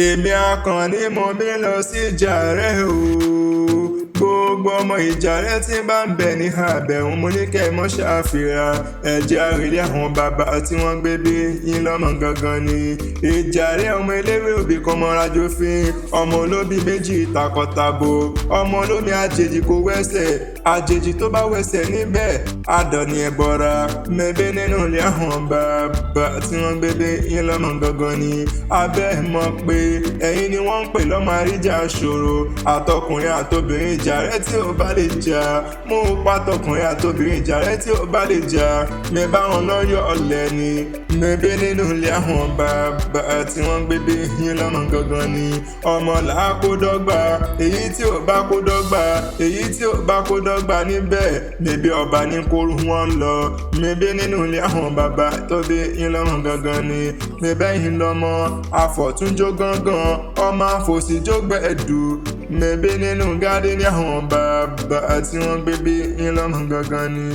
Èmi Àkànní mo mi lọ sí Ìjàrẹ́ o. Gbogbo ọmọ Ìjàrẹ́ tí bá ń bẹ ní àbẹ̀wò, mo ní kẹ́ ẹ mọ́ ṣàfihàn ẹ̀jẹ̀ àrèlé àwọn bàbá tí wọ́n gbé bí yín lọ́mọ gangan ni. Ìjàrẹ́ ọmọ eléwé òbí kan mọ́ra jófin, ọmọ olóbì méjì takọtabo, ọmọ olómi àjèjì kò wẹ́sẹ̀, àjèjì tó bá wẹ́sẹ̀ níbẹ̀ àdọ̀ni ẹ̀bọ̀ra. Mẹ́bẹ́ nínú ilé àwọn bàbá tí wọ́n gbé bí yín lọ́mọ gangan ni. Abẹ́ mọ̀ pé ẹ̀yin ni wọ́n ń pè lọ́mọ àríjà ṣòro, àtọkùnrin àtobìnrin Ìjàrẹ́ tí ò bá lè jà mú pátọkùnrin àtobìnrin Ìjàrẹ́ tí ò bá lè jà mẹ́bá wọn lọ́yọ̀ ọ̀lẹ́ ni. Mẹ́bẹ́ nínú ilé àwọn bàbá tí wọ́n gbé bí yín lọ́mọ gangan ni. Ọmọ làá kó dọ́gba, èyí tí ò bá kó dọ́gba, èyí tí ò bá kó dọ́gba níbẹ̀ mẹ́bí ọba ní kóru wọn lọ. Mẹ́bẹ́ nínú ilé àwọn bàbá tó bí yín lọ́mọ gangan ni. Mẹ́bẹ́ yín lọ́mọ àfọ̀túnjó gángan, ọmọ àfòsíjó gbẹ̀dù. Mẹ́bẹ́ nínú gádé ní àwọn bàbá tí wọ́n gbé bí yín lọ́mọ gangan ni.